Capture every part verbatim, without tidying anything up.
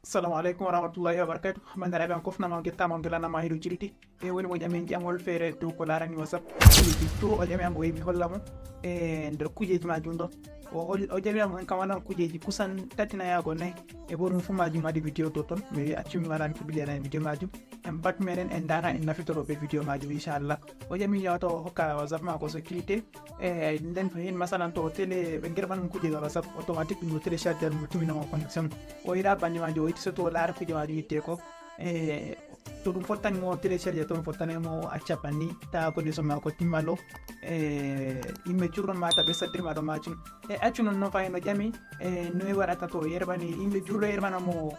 Assalamu alaikum warahmatullahi wabarakatuh. Bandiraɓe am, kofnama on, gettama on, gelanama hiɗo jiriti. E woni mo ƴami en ƴamol feere dow ko larani WhatsApp. Kujeji turu o ƴami am, o wi mi holla mo. E nder kujeji majum ɗon. O hol-, o ƴami am en kam waɗan kujeji kusan tati na yago nayi. E bo ɗum fu majum waɗi video dow ton. Mi wi accu mi waɗan publier en video majum. En bat meɗen en dara en nafitoro be video majum, inchallah. O ƴami mi wata o hokka WhatsApp mako sécurité. E nden to hin masalan to o télé ɓe gerɓan mo kuje WhatsApp, automatique ɗum o télécharger mo tubina mo connexion. O yiɗa banni majum o yiɗi so to o laara kuje majum yitte ko. E to ɗum fottani mo télécharger to ɗum fottani mo acca banni ta connexion mako timmalo. E yimɓe jurɗon mata ɓe saddirma ɗo majum. E accu non no fayi no ƴami e noy waɗata to o yerɓani yimɓe jurɗo yerɓana mo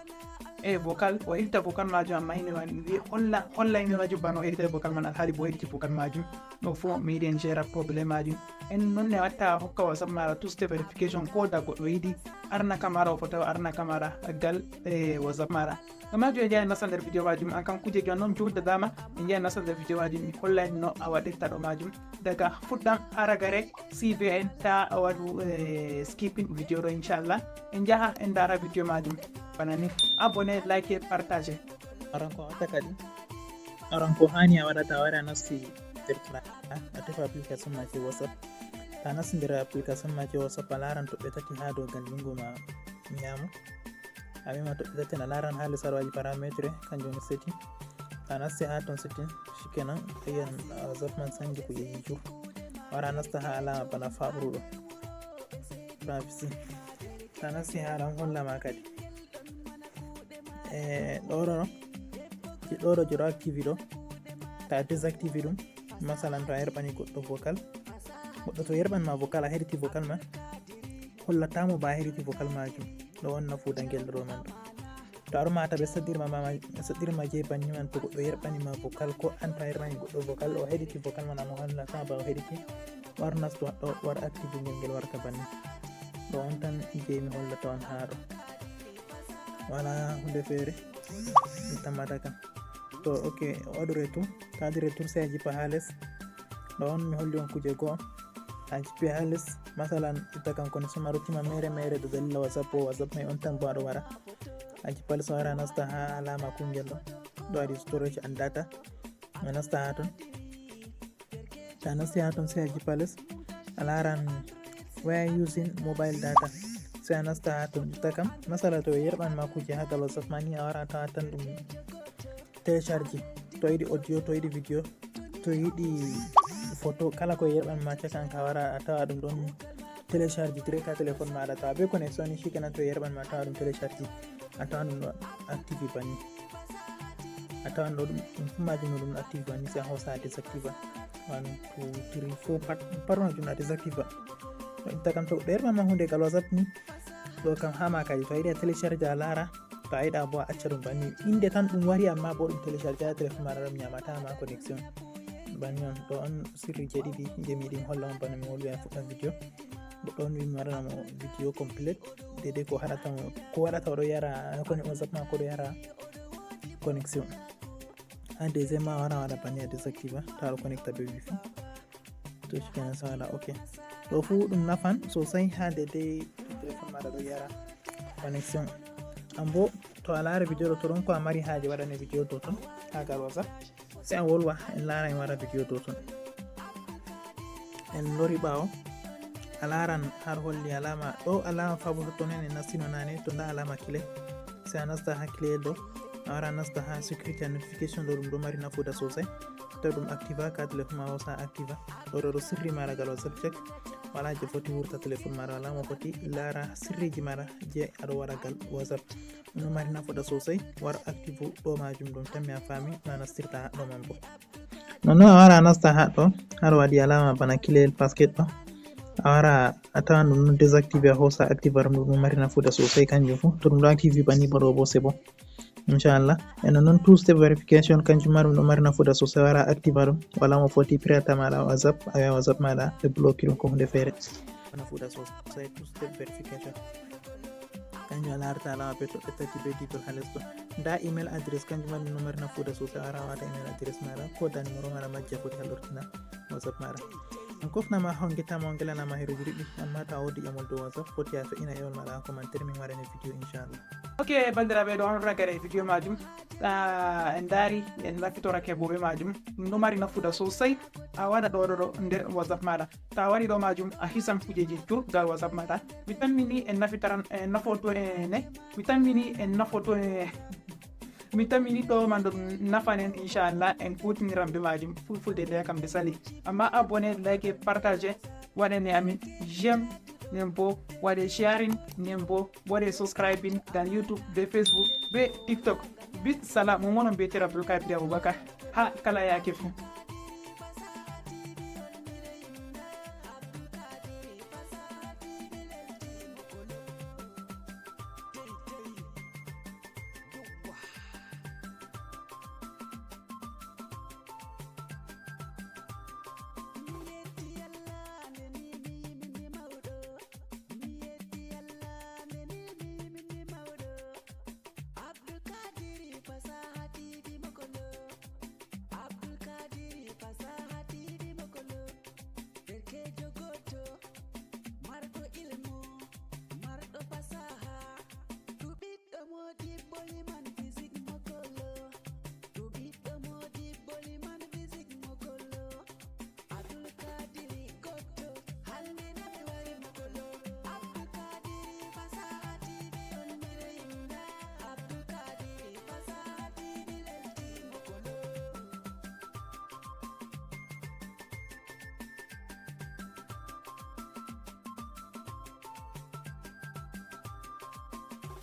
e vocal, o itta vocal majum amma hino wani wi holla, holla yimɓe majum bana o itta vocal man alhaali bo o itti vocal majum. Ɗo fo mi yiɗi en gera problème majum. En non ne watta hokka WhatsApp mara tout step verification ko da goɗɗo yiɗi arna kamara o fota o arna kamara gal e WhatsApp mara. Ngam majum en jaha en nasta nder video majum, an kam kujeji on non joɗɗa dama en jaha en nasta nder video majum mi holla en no a waɗirta ɗo majum. Daga fuɗɗam haragare C V N ta a waɗu eh, skipping video ɗo inchallah. En jaha en dara video majum. Bana ni abonné, like, partage. Aran ko a watta kadi, aran ko hani a waɗata a wari a nasti nder tra a tefa application ma je WhatsApp. Ta nasti nder application ma je WhatsApp a laran toɓɓe tati ha dow gal jungo ma nyamo. A mema toɓɓe tati a laran ha les aɗo waɗi parametre kanjum woni setting. Ta nasti ha ton setting shikenan a yiyan WhatsApp man sanji kujeji jur. Wara nasta ha alama bana faɓruɗo privacy. Ta nasti ha ɗan hollama kadi e ɗoɗo no ɗoɗo joɗo activi ɗo. Ta désactivi ɗum. Masalan to a yerɓani goɗɗo vocal, goɗɗo to yerɓan ma vocal a heɗiti vocal man hollatamo ba a heɗiti vocal majum. Ɗo on nafuda ngel ɗo man ɗo. To aɗo mata ɓe saɗɗirma ma ɓe saɗɗirma je banni man to goɗɗo yerɓani ma vocal ko an to a yerɓani goɗɗo vocal o heɗiti vocal man amo hollata ba o heɗiti. War nastu ɗo war active ngel ngel warta banni. Ɗo on tan je mi hollata on ha ɗo. Wala hunde feere mi tammata kam. To ok o waɗu retour. To a waɗi retour sey a jippa ha les. Ɗo on mi holli on kuje go'o. A jippi ha les masalan itta kam connexion ma ruttima mere mere do dalila WhatsApp o WhatsApp mai on tan bo aɗo wara. A jippa les a wara a nasta ha alama kungel ɗo. Ɗo waɗi storage and data. A nasta ha ton. To a nasti ha ton sey a jippa les a laran where using mobile data. Sey a nasta ha ton ƴetta kam masala to ɓe yerɓan ma kuje ha gal WhatsApp ma ni a wara a tawa tan ɗum télécharge. To yiɗi audio to yiɗi video to yiɗi photo kala ko yerɓan ma cakan ka wara a tawa ɗum ɗon télécharge direct ha téléphone maɗa tawa be connexion ni shikenan to yerɓan ma tawa ɗum télécharge. A tawan ɗum ɗo active banni. A tawan ɗo ɗum ɗum fu majum no ɗum active banni sey a hosa a désactive. One two three four pat ɗum pat majum a désactive. Ɗo itta kam to ɗo yerɓan ma hunde gal WhatsApp ni. Ɗo kam ha ma kadi to a yiɗi a télécharge a lara. To a yiɗa bo a acca ɗum banni inde tan ɗum wari amma bo ɗum télécharge ha téléphone maɗa ɗum nyamata ma connexion. Banni on ɗo on sirri je ɗiɗi je mi yiɗi mi holla on bana mi wolwi ha fuɗɗam video. Goɗɗo on wi mi waɗana mo video complete dede ko haɗata mo ko waɗata oɗo yara koni WhatsApp ma ko ɗo yara connexion. Ha deuxième ma wara waɗa banni a désactive ta ɗo connecta be wifi. To shikenan sala ok. Ɗo fu ɗum nafan sosai ha dede téléphone maɗa ɗo yara connexion. An bo to a laari video ɗo to ɗon ko a mari haaje waɗane video dow ton ha gal WhatsApp. Sey a wolwa en laara en waɗa video dow ton. En lori ɓaawo a laaran har holli alama ɗo alama faabo totton en en nastino nane to nda alama kile. Sey a nasta ha kile ɗo a wara a nasta ha sécurité and notification ɗo ɗum ɗo mari nafuda sosai. To ɗum activa ka téléphone ma hosa activa. Ɗo ɗo ɗo sirri maɗa gal WhatsApp check. Wala je foti wurta téléphone maɗa wala mo foti laara sirriji maɗa je aɗo waɗa gal WhatsApp. No mari nafuda sosai war active ɗo majum ɗum tammi a fami no a nastirta ɗo man bo. Nonnon a wara a nasta haɗɗo haɗo waɗi alama bana kilel pasket ɗo. A wara a tawan ɗum ɗum désactivé a hosa active ɗum ɗum mari nafuda sosai kanjum fu to ɗum ɗo active bani bo ɗo bo c'est bon. Inchallah e nonnon two step verification kanjum ma ɗum ɗo mari nafuda sosai wara active ɗum wala mo foti pirata maɗa WhatsApp a wiya WhatsApp maɗa ɓe bloki ɗum ko hunde feere. Nafuda sosai two step verification. Kanjum a larata alama be toɓɓe tati be digol ha les ɗo. Nda email adress kanjum ma ɗum ɗo mari nafuda sosai a wara a wata email adress maɗa ko da numéro maɗa majja foti halortina WhatsApp maɗa. On kofnama, on ngettama, on ngelanama heeruuji ɗuɗɗi. Amma to a woodi ƴamol dow WhatsApp, foti a fe'ina ewol maaɗa haa commentaire, min waɗane video, inchallah. Ok, banndiraaɓe, ɗo on ragare video majum. Ah, en ndaari, en nafitorake boobe majum. Ɗum ɗo mari nafuda sosai. A waɗa ɗo, ɗo, ɗo nder WhatsApp maaɗa. To a waɗi ɗo majum, a hisan kujeji dur gal WhatsApp maaɗa. Mi tammini en nafitaran, en nafoto e ne. Mi tammini en nafoto e mi tammini ɗo man ɗo ɗum nafan en, inchallah, en kuutiniran be majum. Fulfulde nde kam nde sali. Amma abonné, like, partage, waɗane amin j'aime, nden bo waɗe sharing, nden bo waɗe subscribing gal YouTube be Facebook be TikTok. Bis salam, mo ngonon be Tera Abdul Kadir Abubakar. Ha kala yaake fu.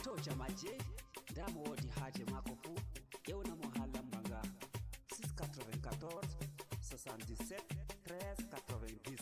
To jama'aje, nda mo wodi haje mako fu, ewna mo ha lamba nga, six quatre-vingt-quatorze soixante-dix-sept treize quatre-vingt-dix.